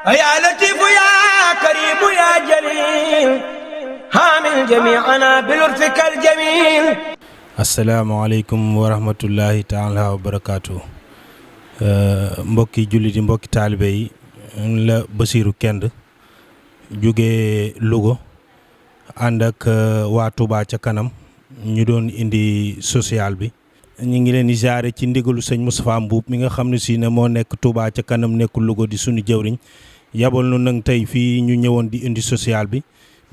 يا لطيف يا كريم يا جليل حامل جميعنا بلطفك الجميل. asalaamaaleykum wa rahmatullahi taala wa barakaatu. mbokki jullit yi mbokki taalibe yi la Basiiru Kend jóge Louga ànd ak waa Touba ca kanam ñu doon indi social bi. ñu ngi leen di jaare ci ndigalu sëñ Moustapha Mbuub mi nga xam ne si ne moo nekk Touba ca kanam nekk Louga di sunu jëwriñ yabal nu nag tey fii ñu ñëwoon di indi social bi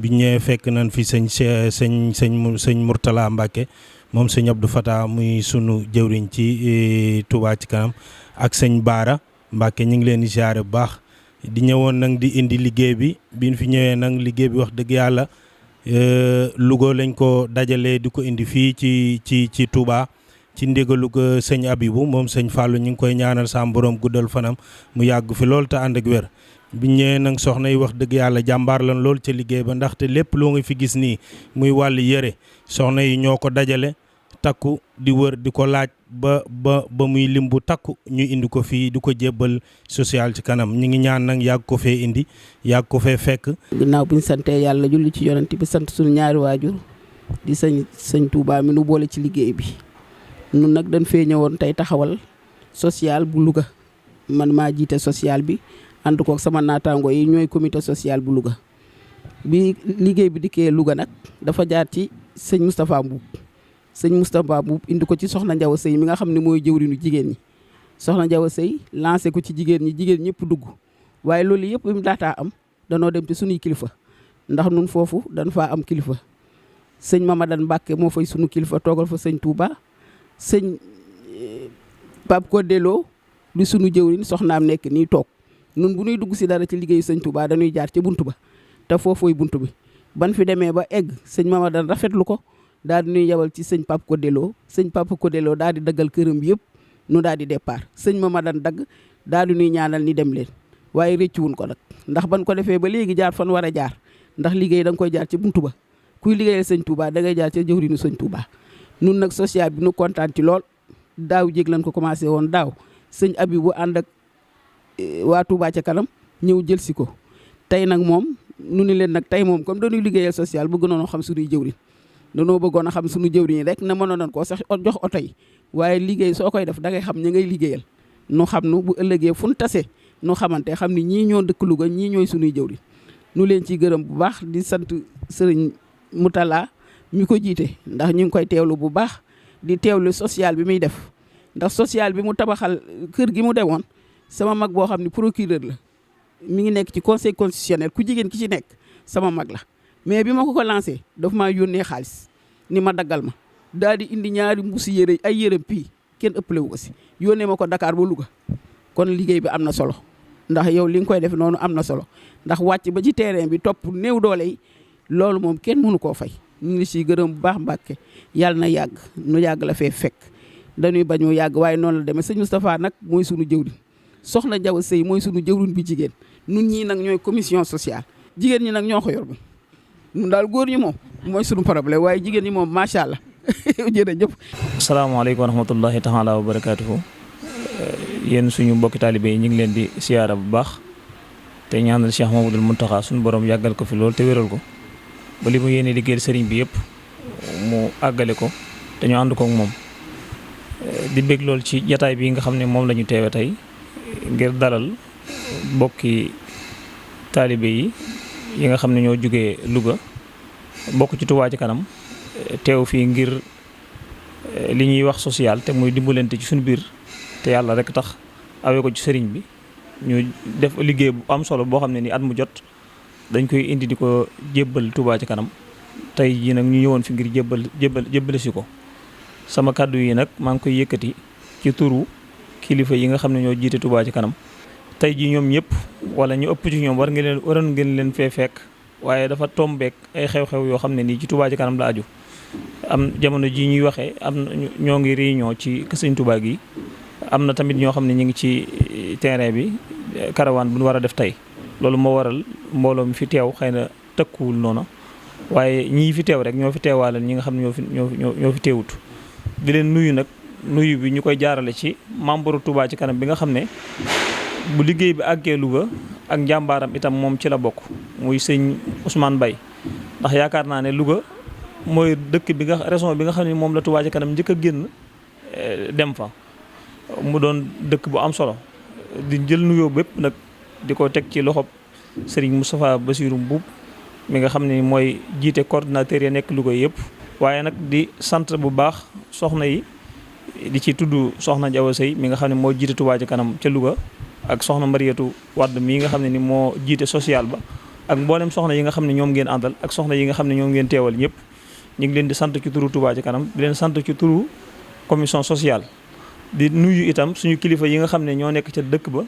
ñëwee fekk nañ fi sëñ Mourtala Mbacke moom sëñ Abdou Fata muy sunu jëwriñ ci Touba ci kanam ak sëñ Baara Mbacke ñu ngi leen di jaare bu baax di ñëwoon nag di indi liggéey bi biñ fi ñëwee nag liggéey bi wax dëgg yàlla Louga lañ ko dajalee di ko indi fii ci Touba ci ndigalu ko sëñ Abibu moom sëñ Fallou ñu ngi koy ñaanal sa borom guddal fanam mu yàgg fi lool te ànd ak wér. biñ ñëwee nag soxna yi wax dëgg yàlla jàmbaar lan lool ca liggéey ba ndaxte lépp loo nga fi gis nii muy wàllu yëre soxna yi ñoo ko dajale takku di wër di ko laaj ba muy lim bu takku ñu indi ko fii di ko jébbal social ci kanam ñu ngi ñaan nag yàgg ko fee indi yàgg ko fee fekk. ginnaaw bi ñu santee yàlla julli ci yonent bi sant suñu ñaari waajur di sëñ Touba mi nu boole ci liggéey bi nun nag dañ fee ñëwoon tey taxawal social bu Louga man maa jiite social bi. ànd koog sama naataango yi ñooy comité social bu Louga bi liggéey bi dikkee Louga nag dafa jaar ci sëñ Moustapha Mbuub indi ko ci soxna Njaw Sëy mi nga xam ne mooy jëwriñu jigéen ñi soxna Njaw Sëy lancé ko ci jigéen ñëpp dugg waaye loolu yëpp bi mu daataa am danoo dem ci sunuy kilifa ndax nun foofu dañ faa am kilifa sëñ Mamadan Mbàkke moo fay sunu kilifa toogal fa sëñ Touba sëñ Pape Kodelo di sunu jëwriñ soxnaam nekk nii toog nun bu ñuy dugg si dara ci liggéeyu sëñ Touba dañuy jaar ca buntu ba te foofooy buntu bi ban fi demee ba egg sëñ Mamadan rafetlu ko daal di ñuy yabal ci sëñ Pape Kodelo daal di daggal këram bi yëpp nu daal di départ sëñ Mamadan dagg daal di ñuy ñaanal ni dem leen waaye rëccuwun ko nag ndax ban ko defee ba léegi jaar fan war a jaar ndax liggéey da nga koy jaar ci buntu ba kuy liggéeyal sëñ Touba da ngay jaar ca jëwriñu sëñ Touba nun nag social bi nu kontaan ci lool daaw jéeg lañ ko commencé woon daaw sëñ Abibu ànd ak waa Touba ca kanam ñëw jël si ko tey nag moom nu ni leen nag tey moom comme dañuy liggéeyal social bëgg noonu xam suñuy jëwriñ danoo bëggoon a xam suñu jëwriñ rek na mënoon koo sax jox oto yi waaye liggéey soo koy def da ngay xam ña ngay liggéeyal nu xam nu bu ëllëgee fu nu tase nu xamante xam ni ñii ñoo dëkk Louga ñii ñooy suñuy jëwriñ nu leen ciy gërëm bu baax di sant sëriñ Moutala mi ko jiite ndax ñu ngi koy teewlu bu baax di teewlu social bi muy def ndax social bi mu tabaxal kër gi mu demoon sama mag boo xam ne procureur la mi ngi nekk ci conseil constitutionnel ku jigéen ki ci nekk sama mag la mais bi ma ko lancé daf maa yónnee xaalis ni ma daggal ma daal di indi ñaari mbuusi yére ay yërëm pii kenn ëppale wu ko si yónnee ma ko Dakar ba Louga kon liggéey bi am na solo ndax yow li nga koy def noonu am na solo ndax wàcc ba ci terrain bi topp néew doole yi loolu moom kenn mënu koo fay ñu ngi siy gërëm bu baax Mbàkke yàlla na yàgg nu yàgg la fee fekk dañuy bañ mu yàgg waaye noonu la demee sëñ Moustapha nag mooy sunu jëwriñ soxna Njaw Sëy mooy sunu jëwriñ bi jigéen nun ñii nag ñooy commission sociale jigéen ñi nag ñoo ko yor moom nun daal góor ñi moom mooy sunu problème waaye jigéen ñi moom macha allah jërëjëf. asalaamaaleykum wa rahmatullahi taala wa barakaatuhu yéen suñu mbokki taalibe yi ñu ngi leen di siyaara bu baax te ñaanal Cheikh Mamadou Mountakha suñu borom yàggal ko fi lool te wéral ko ba li mu yéene liggéeyal sëriñ bi yëpp mu àggale ko te ñu ànd ko ak moom di bég lool ci jataay bi nga xam ne moom la ñu teewe tey ngir dalal mbokki taalibe yi nga xam ne ñoo jógee Louga bokk ci Touba ci kanam teew fii ngir li ñuy wax social te muy dimbalante ci suñu biir te yàlla rek tax awee ko ci sëriñ bi ñu def liggéey bu am solo boo xam ne ni at mu jot dañ koy indi di ko jébbal Touba ci kanam tey jii nag ñu ñëwoon fi ngir jébbale si ko sama kàddu yi nag maa ngi koy yëkkati ci turu kilifa yi nga xam ne ñoo jiite Touba ci kanam tey jii ñoom ñëpp wala ñu ëpp ci ñoom waroon ngeen leen fee fekk waaye dafa tombeek ay xew-xew yoo xam ne nii ci Touba ci kanam la aju am jamono ji ñuy waxee am ñoo ngi réunion ci kër Sëñ Touba gi am na tamit ñoo xam ne ñu ngi ci terrain bi caravane bu ñu war a def tey loolu moo waral mbooloo mi fi teew xëy na tëkkuwul noonu waaye ñii fi teew rek ñoo fi teewaale ñi nga xam ne ñoo fi teewut di leen nuyu nag nuyu bi ñu koy jaarale ci membre Touba ci kanam bi nga xam ne bu liggéey bi àggee Louga ak njàmbaaram itam moom ci la bokk muy sëñ Ousmane Mbaye ndax yaakaar naa ne Louga mooy dëkk bi nga région bi nga xam ne moom la Touba Ca Kanam njëkk a génn dem fa mu doon dëkk bu am solo di jël nuyoo bépp nag di ko teg ci loxob Serigne Moustapha Bassirou Mbuub mi nga xam ne mooy jiite coordinateur ya nekk Louga yëpp waaye nag di sant bu baax soxna yi di ci tudd soxna Jawa Sey mi nga xam ne moo jiite Touba Ca Kanam ca Louga ak soxna Mariatu Wadd mii nga xam ne ni moo jiite social ba ak mboolem soxna yi nga xam ne ñoom ngeen àndal ak soxna yi nga xam ne ñoom ngeen teewal ñëpp ñu ngi leen di sant ci turu Touba Ca Kanam di leen sant ci turu commission sociale di nuyu itam suñu kilifa yi nga xam ne ñoo nekk ca dëkk ba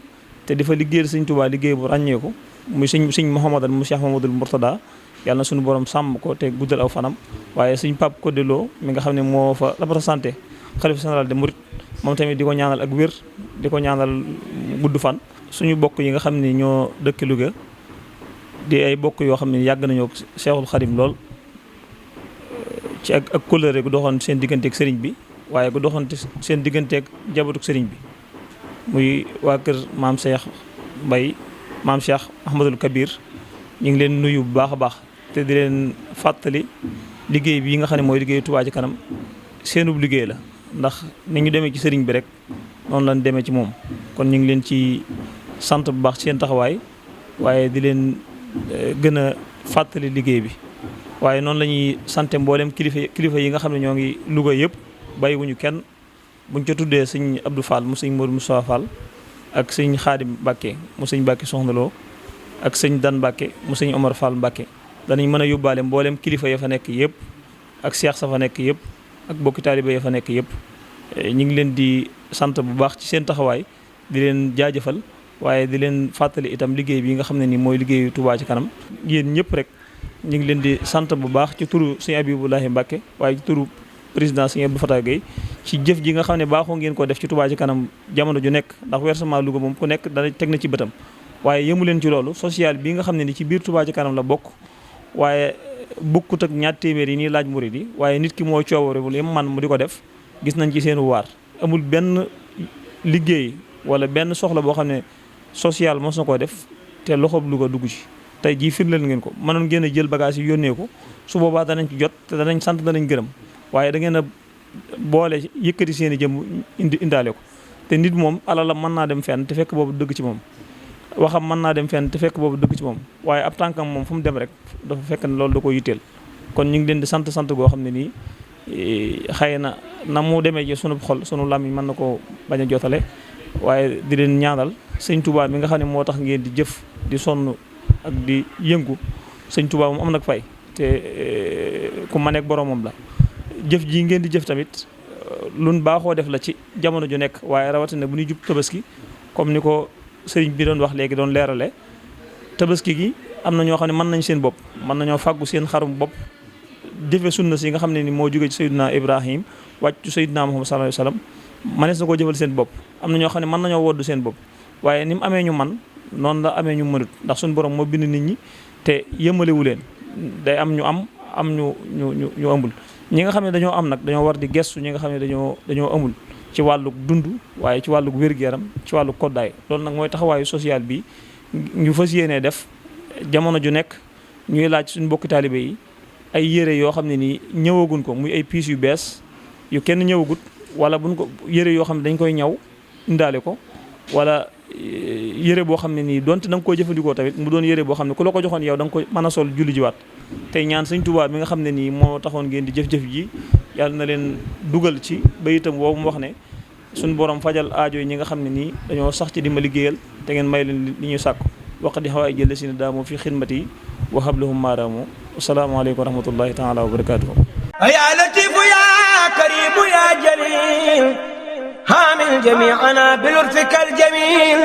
te di fa liggéeyal sëñ Touba liggéey bu ràññeeku muy sëñ Mouhamadal mu Cheikh Mamadou Mourtada yàlla na suñu borom sàmm ko te guddal aw fanam waaye sëñ Pape Codelo mi nga xam ne moo fa représenté xalifa général de Mouride moom tamit di ko ñaanal ak wér di ko ñaanal gudd fan. suñu bokk yi nga xam ne ñoo dëkk Louga di ay bokk yoo xam ne yàgg nañoo Cheikhul Khadim lool ci ak kóllëre gu doxoon seen digganteeg sëriñ bi waaye gu doxoon seen digganteeg jabatuk sëriñ bi muy waa kër maam Cheikh Mbaye maam Cheikh Ahmadul Kabir ñu ngi leen nuyu bu baax a baax te di leen fàttali liggéey bi nga xam ne mooy liggéeyu Touba Ca Kanam seenub liggéey la ndax ni ñu demee ci sëriñ bi rek noonu lañ demee ci moom kon ñu ngi leen ci sant bu baax seen taxawaay waaye di leen gën a fàttali liggéey bi waaye noonu la ñuy sante mboolem kilifa yi nga xam ne ñoo ngi Louga yëpp bàyyiwuñu kenn buñ ca tuddee sëñ Abdou Fall mu sëñ Modou Moustapha Fall ak sëñ Xaadim Mbàkke mu sëñ Mbàkke Soxna Lo ak sëñ Dan Mbàkke mu sëñ Omar Fall Mbàkke danañ mën a yóbbaale mboolem kilifa ya fa nekk yëpp ak seex sa fa nekk yëpp ak bokki taaliba ya fa nekk yëpp ñu ngi leen di sant bu baax ci seen taxawaay di leen jaajëfal waaye di leen fàttali itam liggéey bi nga xam ne ni mooy liggéeyu Touba Ca Kanam yéen ñëpp rek ñu ngi leen di sant bu baax ci turu sëñ Abibulahi Mbàkke waaye ci turu président sëñ Abdou Fatah Gueye ci jëf ji nga xam ne baaxoo ngeen ko def ci Touba Ca Kanam jamono ju nekk ndax versement Louga moom ku nekk dana teg na ci bëtam waaye yëmu leen ci loolu social bi nga xam ne ni ci biir Touba Ca Kanam la bokk waaye bokkut ak ñaar téeméer yi nii laaj murid yi waaye nit ki moo coowarewul yam man mu di ko def gis nañ ci seen waar amul benn liggéey wala benn soxla boo xam ne social mos na koo def te loxoob Louga dugg ci tey jii firndeel ngeen ko mënoon ngeen a jël bagage yi yónnee ko su boobaa danañ ci jot te danañ sant danañ gërëm waaye da ngeen a boole yëkkati seen i jëm indaale ko te nit moom alalam mën naa dem fenn te fekk boobu dëgg ci moom waxam mën naa dem fenn te fekk boobu dëgg ci moom waaye ab tànkam moom fu mu dem rek dafa fekk ne loolu da ko yitteel kon ñu ngi leen di sant goo xam ne nii xëy na mu demee ci sunu xol sunu làmmiñ mën na koo bañ a jotale waaye di leen ñaanal sëñ Touba mi nga xam ne moo tax ngeen di jëf di sonn ak di yëngu sëñ Touba moom am nag fay te ku ma nekk boromam la jëf ji ngeen di jëf tamit luñ baaxoo def la ci jamono ju nekk waaye rawatina bu ñuy jub tabaski comme ni ko sëriñ bi doon wax léegi doon leerale tabaski gi am na ñoo xam ne mën nañ seen bopp mën nañoo fàggu seen xarum bopp jëfe sunna si nga xam ne ni moo jóge ci Seydina Ibrahim wàcc ci Seydina Muhammad sallallahu alayhi wasallam manees na koo jëfal seen bopp am na ñoo xam ne mën nañoo woddu seen bopp waaye ni mu amee ñu man noonu la amee ñu mënut ndax suñu borom moo bind nit ñi te yëmalewu leen day am ñu am ñu amul ñi nga xam ne dañoo am nag dañoo war di gestu ñi nga xam ne dañoo amul ci wàllu dund waaye ci wàllu wér-gu-yaram ci wàllu koddaay loolu nag mooy taxawaayu social bi ñu fas yéenee def jamono ju nekk ñuy laaj suñu mbokki taalibe yi ay yére yoo xam ne nii ñëwagun ko muy ay piis yu bees yu kenn ñëwagut wala buñ ko yére yoo xam ne dañ koy ñaw indaale ko wala yére boo xam ne nii donte da nga koy jëfandikoo tamit mu doon yére boo xam ne ku la ko joxoon yow da nga koy mën a sol julli jiwaat tey ñaan sëñ Tuubaa mi nga xam ne nii moo taxoon ngeen di jëf-jëf ji yàlla na leen dugal ci bayitam woowu mu wax ne suñu borom fajal aajo yi ñi nga xam ne nii dañoo sax ci di ma liggéeyal te ngeen may leen li ñuy sàkku waq di xawaay jële si ne daamoo fi xidmati yi wa hablahum maaraamu asalaamaaleykum wa rahmatullahi taala wa barakatuhu يا لطيف يا كريم يا جليل حامل جميعنا بلطفك الجميل